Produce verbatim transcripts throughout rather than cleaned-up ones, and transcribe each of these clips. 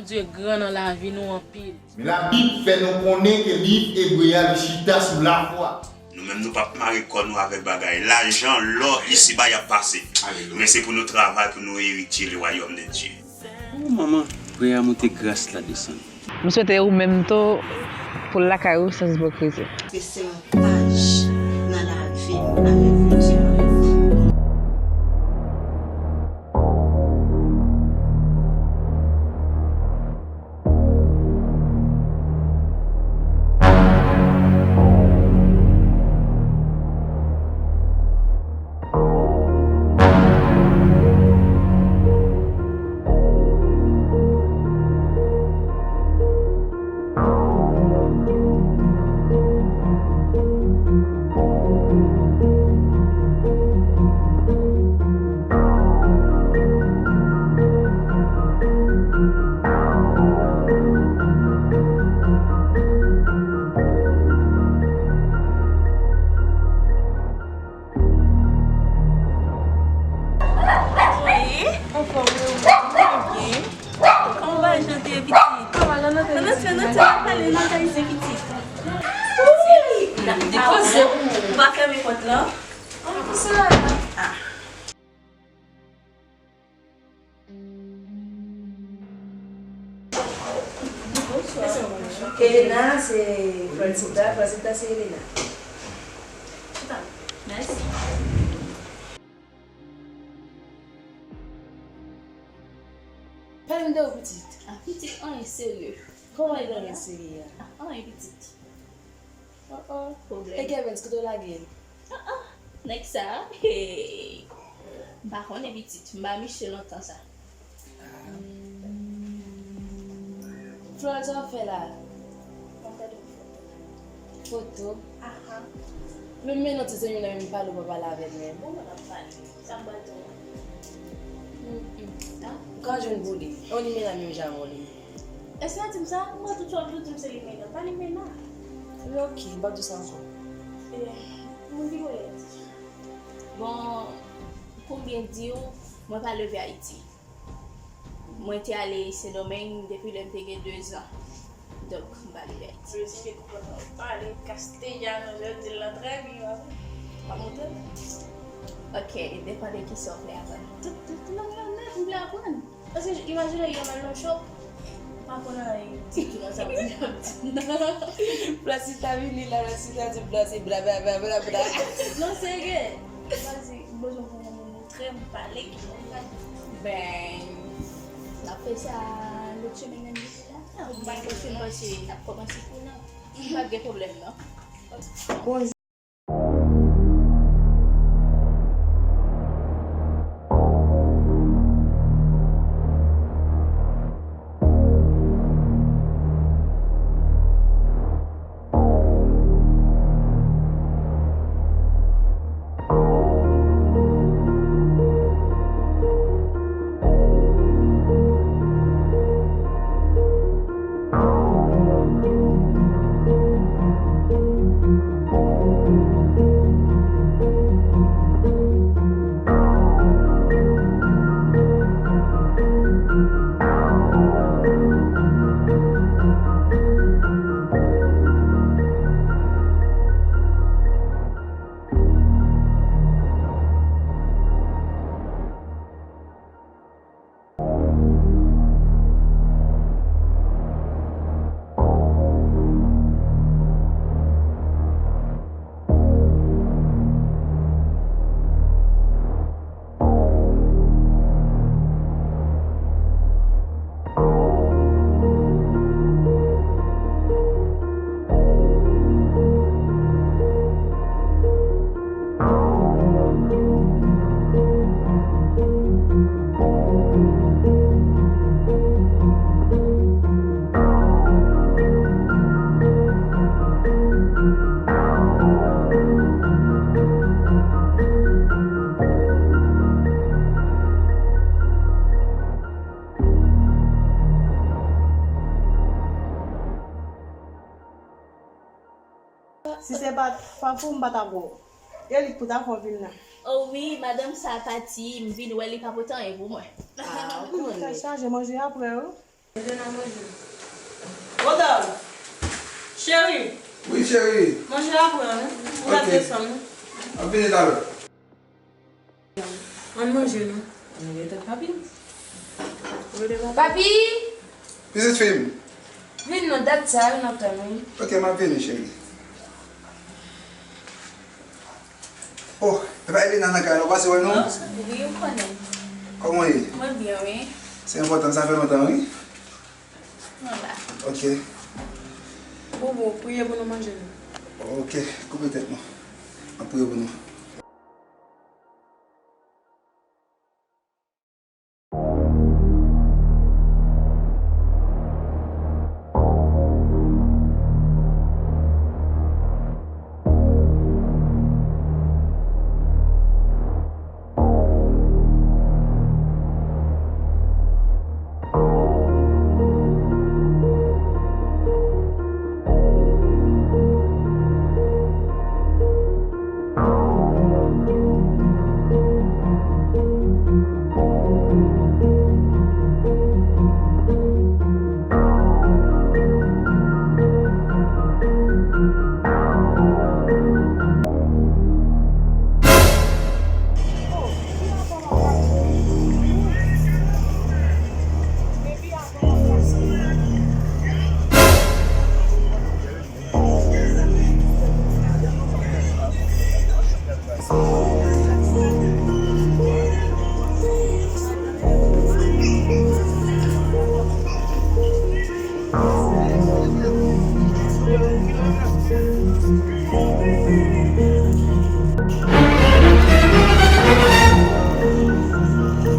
Bondye gran nan lavi nou anpil. Men Labib fè nou konnen ke liv Ebre a, li chita sou lafwa. Nou menm, nou p ap mare kò nou avèk bagay lajan, lò, isiba, y ap pase. Alelouya. Men se pou nou travay, pou nou eritye le wayòm de Dye. O manman, priyè a monte, gras la desann. M swete ou menm tou, pou lakay ou, sans ipokrizi. Se yon paj nan lavi m avèk Bondye mwen. Wi, anfòm wi, wi, byen. Kòman bagay yo te ye, pitit? Ann antre, ann antre, ann pale, n ap pale pitit. Wi, n ap di koze. Ou pa fèmen pòt lan? Ah. Elena, se Francita, Francita, se Elena. Mèsi. Pale m de ou, pitit. Ah, pitit, anyen serye. Kòman e nan serye a? Ah, anyen, pitit. Oh, oh. Pwoblèm. E Kevens, kote w lage l? Ah, ah. Nèg sa, hey. M pa konnen, pitit. M pa misye lontan sa. Ah. Florence, sa w ap fè la? M ap gade yon foto. Foto? Aha. Men, men non, ti zanmi nan menm pale, ou pa pale avè l menm. Bon, mwen ap pale. Sa m pral di w? Mm, mm. Ah? Ou ka jwenn pou li. On limena menm jan avè w li. Èske w di m sa? Mwen tout sa w toujou di m se limena. Pa limena. Wi, ok, m p ap di sa ankò. Eh, moun ki konnen di. Bon, pou m byen di w, mwen pa leve Ayiti. Mwen te ale Sendomeng depi lè m te gen dezan. Donk, m pa leve Ayiti. Mesye, konprann ou pale kasteyan, jan w di l lan trè byen, w ap montre m. Ok, depann de kisa w vle aprann. Tout, tout lang lan nèt, m vle aprann. Paske, imajine, yo mèt nan shop, pa konn anyen ditou nan sa moun yo ap di nan. Plasita vini la, Plasita di Plasita bla, bla, bla, bla, bla. Non, serye. Plasita, m bezwen konn yon moun montre m pale ki moun pale. Ben, n ap fè sa lòt semèn nan vini la. Ah, m pa gen pwoblèm. Paske n ap kòmanse kou la. M pa gen pwoblèm, non. Bon, Si se pa t Fafou, m pa t ap wè w. Elik pou ta fè w vin la. O wi, madanm sa pati, m vin wè li pa pote anyen pou mwen. Ah, ou konnen. Tèt chaje, manje apre, wi. Manje nan manje. Rodolphe! Cheri! Wi, cheri! Manje apre an, wi. Ou ka desann, wi. M ap vini talè. Ann manje, non. Ann rete, papi. Rete, papi. Papi! Pitit fi m. Vin non, dat sa, wi, n ap tann, wi. Ok, m ap vini, cheri. Oh, epa Elena nan kay la, ou pase wè nou? Wi, ou konnen. Kòman w ye? Mwen byen, wi. Se enpòtan, sa fè lontan, wi. Mwen la. Ok. Bobo, priye pou nou manje nou. Ok, koupe tèt nou. Mwen priye pou nou.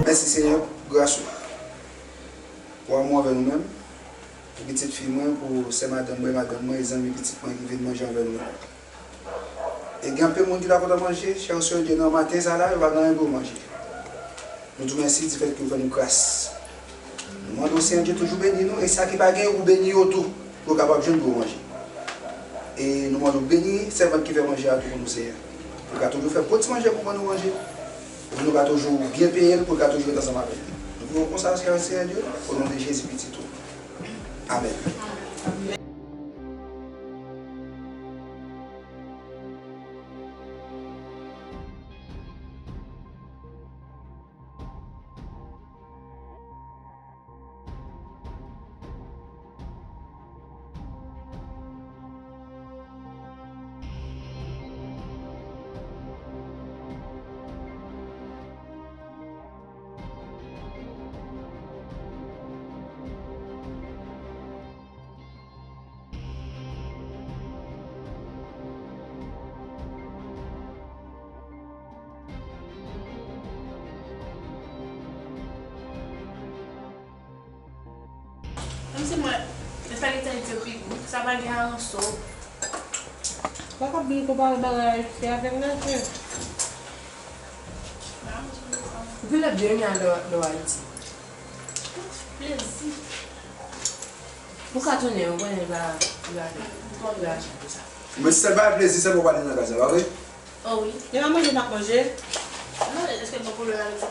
Mèsi, Senyè, pou gras ou, pou amou anvè nou menm, pou pitit fi mwen, pou sè madanm mwen, madanm mwen, e zanmi pitit mwen ki vin manje anvè nou. E gen anpil moun ki ta kontan manje, chè Senyè Dye, nan maten sa la, yo pa gen anyen pou yo manje. Nou di w mèsi difèt ke w fè nou gras. Nou mande w, Senyè Dye, toujou beni nou, e sa ki pa gen, ou beni yo tou, pou yo kapab jwenn pou yo manje. E nou mande w beni sèvant ki fè manje a tou pou nou, Senyè. Pou l ka toujou fè bon ti manje pou ban nou manje. Pou nou ka toujou byen peye l, pou l ka toujou ret ansanm avè nou. Nou priye w konsa, Senyè Dye, o non de Jezi, Pitit ou. Amèn. Menm si mwen, espageti an ete pi gou, sa pa gen aransò. Ou pa ka vin konpare bagay Ayiti avèk Naje. Ou genlè byen renmen al dò, dò Ayiti. Plezi. Ou ka tounen, ou konnen li pa, li pa, li pa achte pou sa. Men sèl bagay plezi, se lè w pale nan kay sa, pa vre? Oh wi. Depi manje n ap manje. Non, èske gen pwoblèm avèk sa?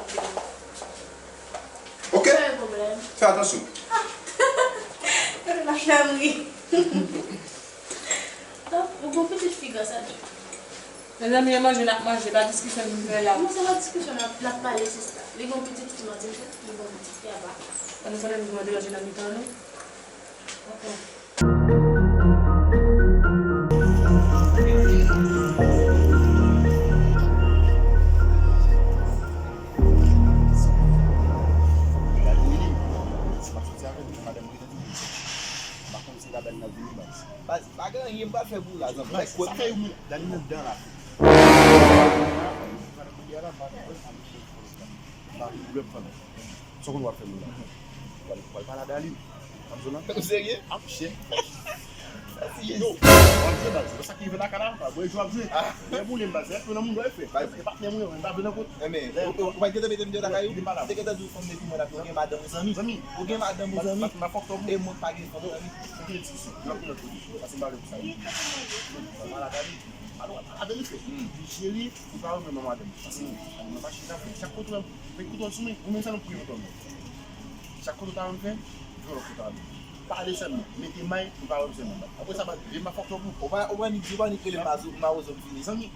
Ok. Pa gen pwoblèm. Fè atansyon. Ah. Gade la fè m ri. Donk, ou gon pitit fi gras a tou. Mezanmi, e manje n ap manje, pa diskisyon nou fè la. Non, se pa diskisyon, n ap, n ap pale sista. Li gon pitit fi manti, li gon pitit fi apa. Pandan sa, nou mande ranje nan mitan nou. Ok. Madanm rete toujou. M pa konn si l ap al nan vini, baz. Baz, pa gen anyen m pral fè pou ou la, zanmi. Sa fè yon minit, Dani nan dan la. Pa gen pwoblèm, fanmi. Sa w konn w ap fè moun la. W al, w al pale a Dani. Ou serye? Ap chè. Yo, w ap jwe, baz. Sa ki rive la, kala, pa bwè jwe ap jwe. Lè boule m, baz, lè nan moun, lè fè. Baz, e patnè moun, m pa vle nan kont. Enben, ou, ou, ou pa t gentan mete m deyò lakay ou? Li pa la. Te gentan di w fanm depi mwen la, ou gen madanm ou zanmi. Zanmi. Ou gen madanm ou zanmi. E mwen pa gen fanm zanmi. Ou gen diskisyon. N ap gen lòt kote. Pase m pa vle pou sa. Pale a Dani. Alò, avè li fè. Cheri, ou pa renmen manman madanm. Pase, mwen pa chita fè. Chak kote w wè m, men kote w sou mwen, ou menm sa nou priye pou mwen. Chak kote w ta renmen fè, Pale sèlman. Mete may, nou pa wè m sèlman. Apre sa, pa vin ma fòk yo pou. Ou pa, ou pa ni di, ou pa ni rele mazo, mawozo m vini. Zanmi.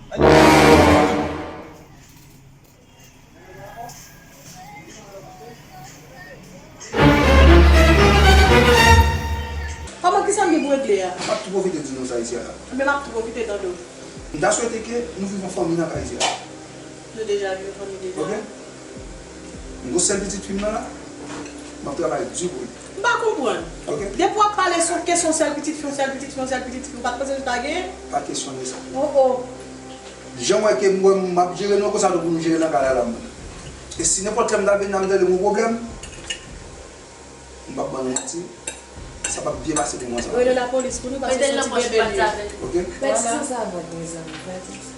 Kòman, kisa m gen pou regle a? M ap tou pwofite di nou sa isi a la. Ebyen, m ap tou pwofite tande w. M ta swete ke nou viv an fanmi nan kay isi a. Nou deja viv an fanmi deja. Ok? M gon sèl pitit fi m nan la, m ap travay di pou li. M pa konprann. Ok? Depi w ap pale sou kesyon sèl pitit fi, yon sèl pitit fi, yon sèl pitit fi, ou pa t panse nou ta genyen? Pa kesyon de sa. Oh, oh. Jan w wè ke m wè m ap jere nou konsa, nou pou nou jere nan kay la la, mwen. E si nenpòt lè m ta vin la, m tande gon pwoblèm, m p ap ban nou manti. Sa p ap byen pase pou mwen sa. Rele lapolis pou nou, paske se yon ti bebe l ye. Ok? Fè ti sa sa avè l, mezanmi. Fè ti sa.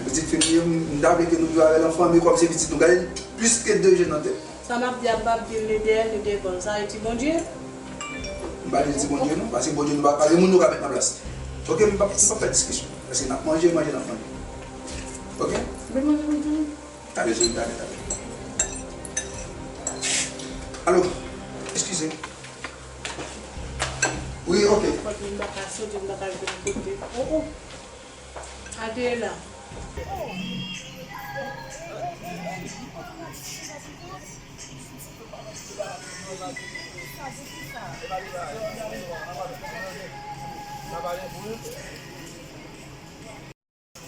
Pitit fi m li, m ta vle ke nou viv avè l an fanmi, kòm se pitit nou. Gade l plis ke de je nan tèt. Sa m ap di a, m p ap di l ni dèyè l ni devan l. Sa e ti Bondye. M pa di l ti Bondye non, paske Bondye nou pa, pa gen moun nou ka met nan plas li. Ok, m p ap, m p ap fè diskisyon. Paske n ap manje, manje n ap manje. Ok? Vin manje pou nou tounen. Talè, cheri, talè, talè. Alo, eskize. Wi, ok. Fòk vin baka soti, m baka vin kote. Oh, oh. Adela.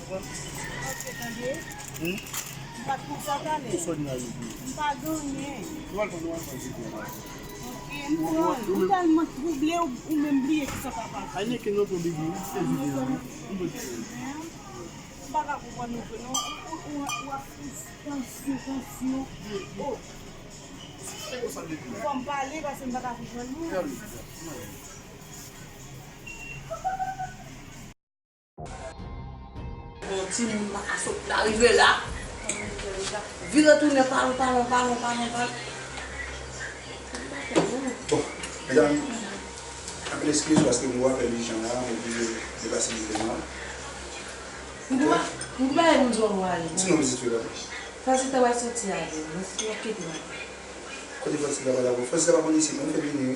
Ok, tande. Hmm? M pa t konsa talè. Ou sot nan yo. M pa gen anyen. Ou al pran, ou al pran jete la. Ok, m pran. Ou tèlman twouble, ou, ou menm bliye kisa k ap pase. Ay, nèg ki nan ton bigi, se vide la. M pa konprann ou vre non. Ou, ou, ou, ou ap fous tansyon, tansyon. Oh. Fò m pale paske m pa ka konprann nou. Bon, timoun baka sot la rive la. Vire tounen, palon, palon, palon, palon, palon. Bon, medam, anpil eskiz paske m wè apèl ijan la, m oblije deplase m vin la. M gon ba-, m gon bagay pou m di w anvan w ale. Di non, pitit fi la. Fransita w al soti avè m, Fransita w ap kite m avè m. Kote Fransita pale avè w? Fransita pa konn isi, non, m fè l vini, wi.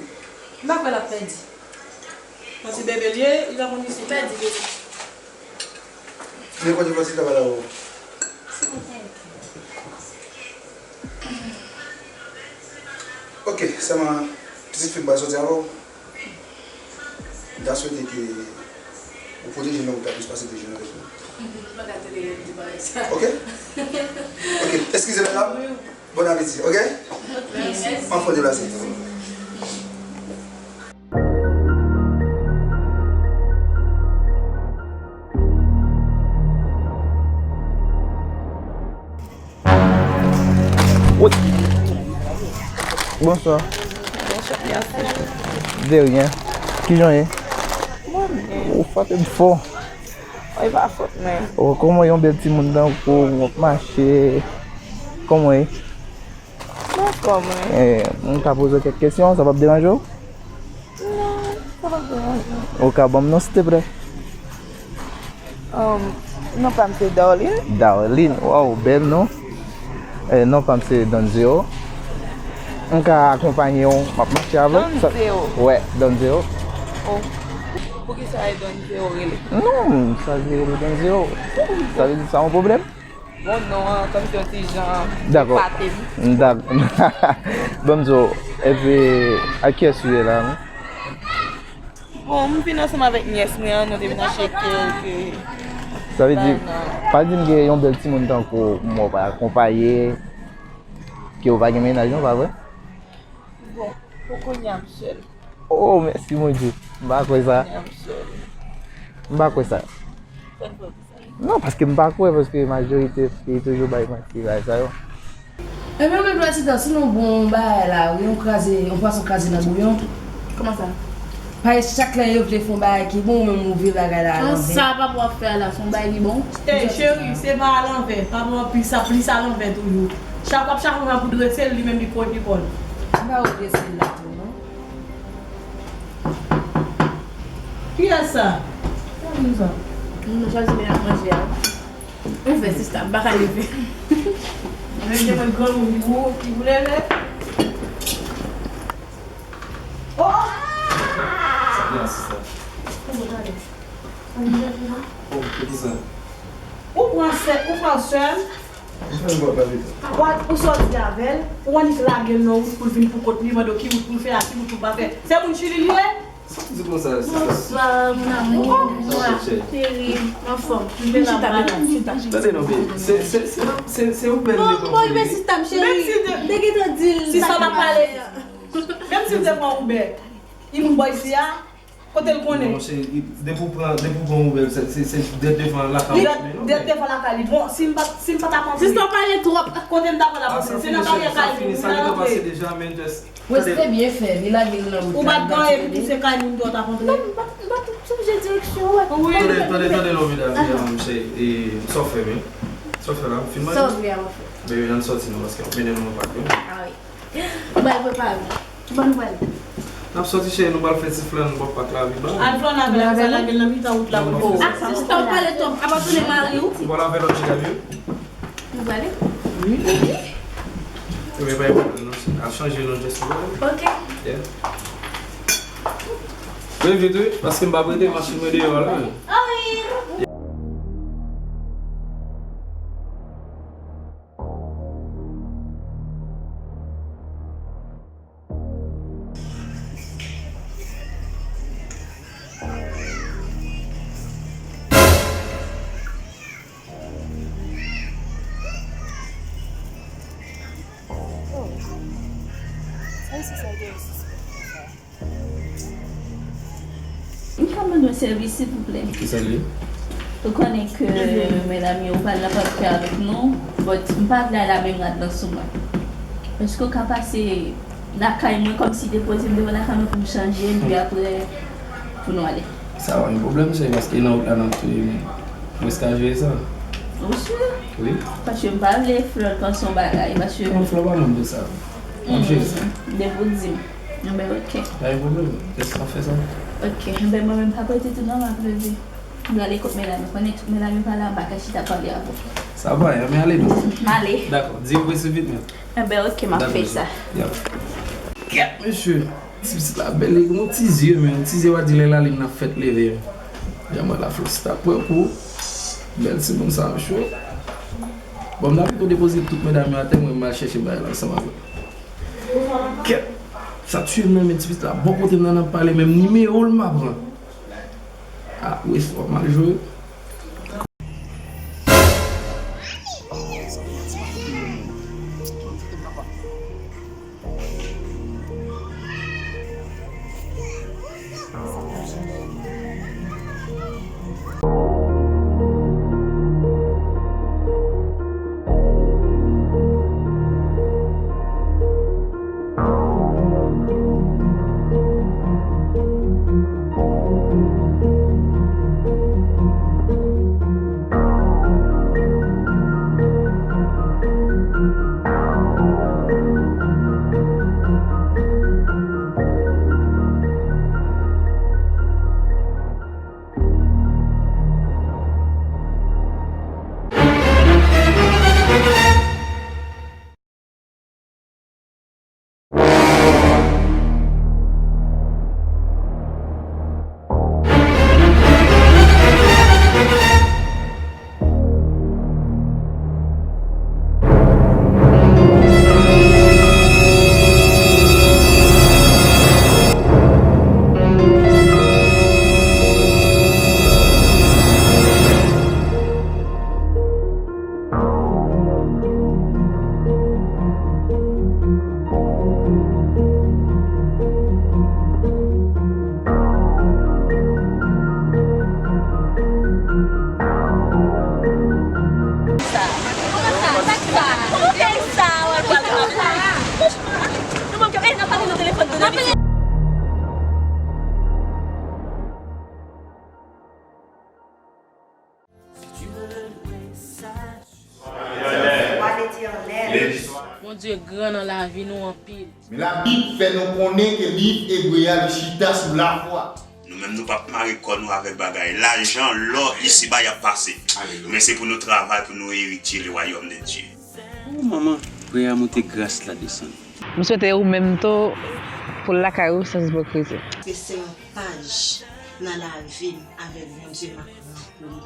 M pa kwè l ap pèdi. Yon ti bebe l ye, li pa konn isi. Pèdi bebe. Men kote Fransita pale avè w? Ok, sèlman pitit fi m pral soti avè w. M ta swete ke ou pwoteje men w ta plis pase pwoteje nan tèt ou. M pa ka tande lè l di bagay sa. Ok? Ok, eskize medam. Bon apeti, ok? Mèsi. M ap fè deplase. Wi. Bonswa. Bonswa, mèsi. De rien. Kijan w ye? Mwen byen. Ou frape m fò. Wi, pa fòt mwen. Oh, kòman yon bèl timoun tankou w ap mache? Kòman w ye? Mwen anfòm, wi. Eh, m ka poze w kèk kesyon, sa p ap deranje w? Non, sa p ap deranje m. Ou ka ban m non, silteplè? Um, non pa m se Darline. Darline, waw, bèl non. Eh, non pa m se Donzeo. M ka akonpanye w, m ap mache avè w. Donzeo? Wè, Donzeo. Oh. Poukisa e Donzeo rele? Non, m chwazi rele Donzeo. Sa vle di sa yon pwoblèm? Bon, non an, kòm se yon ti jan epate m. Dakò. Ban m di w, epi, ak kiyès ou ye la, non? Bon, m vin ansanm avèk nyès mwen an, nou te vin achte kèk, sa vle di, pa di m gen yon bèl timoun tankou w, mwen pa akonpaye, ke w pa gen mennaj, non, pa vre? Bon, pou kounye a m sèl. Oh, mèsi Bondye. M pa kwè sa. Pou kounye a m sèl. M pa kwè sa. Sa n fè pou sa? Non, paske m pa kwè, paske majorite fi toujou bay manti, bagay sa yo. Ebyen, men prezidan, si nou bon bagay la, wi, yon kraze, yon pwason kraze nan bouyon. Kòman sa? Paske chak lè yo vle fè yon bagay ki bon, ou menm ou vye bagay la alanvè. An, sa papa w ap fè a la, se yon bagay ki bon? Ey, cheri, se pa alanvè. Papa w ap plis, plis alanvè toujou. Chak w ap chache yon bagay pou drese l, li menm li kore pi kò l. M pa wè drese l la tou, non. Kiyès sa? Sa moun sa? Moun nan chwazi men ap manje a. Ou fè sista, m pa ka leve. Men gen mwen granmoun ki wou, ki vou leve. Ou pran sè m. Ou fè m bò pa vit. Ou, ou sòti avè l, ou annik lage l nan wout pou l vin pou kont li, mande w ki wout pou l fè a, ki wout pou l pa fè. Se moun Chili li ye? Sa w di konsa, sista? Bonsoir, mon amour. Sa w fè, cheri? Chérie, anfòm. Tande non, baby. Se, se, se, se, se ou bèl. Non, bon, men sista m, cheri. Te gentan di l. Sista m ap pale. Menm si l te pran Uber, li moun bò isi a, kote l konnen? Non, cheri, depi w pran, depi w pran Uber, se, se, se dèt devan lakay ou. Dèt devan lakay li. Bon, si m pa, si m pa t ap antre. Sista w pale twòp. Kote m ta pral ap antre? Se nan karyè kay moun nan antre. Wès te byen fè, li lage l nan wout la, li pa tire. Ou pa t gen anyen pou se kay moun ki w t ap antre? M pa t, m pa t sonje direksyon, wè. Wi. Tande, tande, tande non, medam, medam, se, e, sa w fè menm? Sa w fè la? Fin manje? Sa w vle a, mon frè? Bebe, ann sòti non, paske w ap mennen nou nan pak yo. A wi. M pral prepare. Ki bò nou prale? N ap sòti, cheri, nou pral fè ti flann bò pak la, pi ba. Al flann avè l, sa lage l nan mitan wout la pou l fè sa. Ah, sista w pale twòp, apa tounen mari w? Ou pral avè lòt cheri a, wi. Nou prale? Wi. Ok. Ebyen, pa gen pwoblèm, non. Al chanje non, just pou ou. Ok. Yeah. Vin vit, wi, paske m p ap rete, machin mwen deyò la. Ah wi. M ka mande yon sèvis, silvouplè? Kisa l ye? Ou konnen ke medam yo pral nan pati avèk nou, but m pa vle al a menm rad lan sou mwen. Èske w ka pase lakay mwen, kòmsi depoze m devan lakay mwen pou m chanje, epi apre pou nou ale? Sa pa yon pwoblèm, cheri, paske nan wout la n ap touye moun. Mwen ka jere sa. Ou si? Wi. Paske m pa vle flòt panse yon bagay, paske... Non, flòt pa menm de sa. M ap jere sa. Depi w di m. Enben, ok. Pa gen pwoblèm. Jis n ap fè sa. Ok. Enben, mwen menm pa prete tou non, m ap leve. M prale kot medam yo. Konnen tout medam yo pa la, m pa ka chita pale avè w. Sa va, men ale non. M ale. Dakò. Di yo prese vit menm. Enben, ok, m ap fè sa. Yap. Kèt, mesye. Ti pitit la bèl, li gen yon ti zye, men yon ti zye w a di lè lalin nan fèk leve. Jan mwen la Flossita pran kou. Bèl timoun sa, mesye. Bon, m ta pito depoze tout medam yo atè, mwen m al chèche bagay la ansanm avè l. Kèt, sa tiye m nan men ti pitit la. Bò kote m nan, n ap pale, menm nimewo l m pa pran. Ah, Wes, w ap mal jwe. Bondye gran nan lavi nou anpil. Men Labib fè nou konnen ke liv Ebre a, li chita sou lafwa. Nou menm, nou p ap mare kò nou avèk bagay. Lajan, lò, isiba, y ap pase. Alelouya. Men se pou nou travay, pou nou eritye le wayòm de Dye. O, manman, priyè a moute, gras la desann. M swete ou menm tou, pou lakay ou, sans bon krize. Se yon paj nan lavi m avèk Bondye m ap ranpli.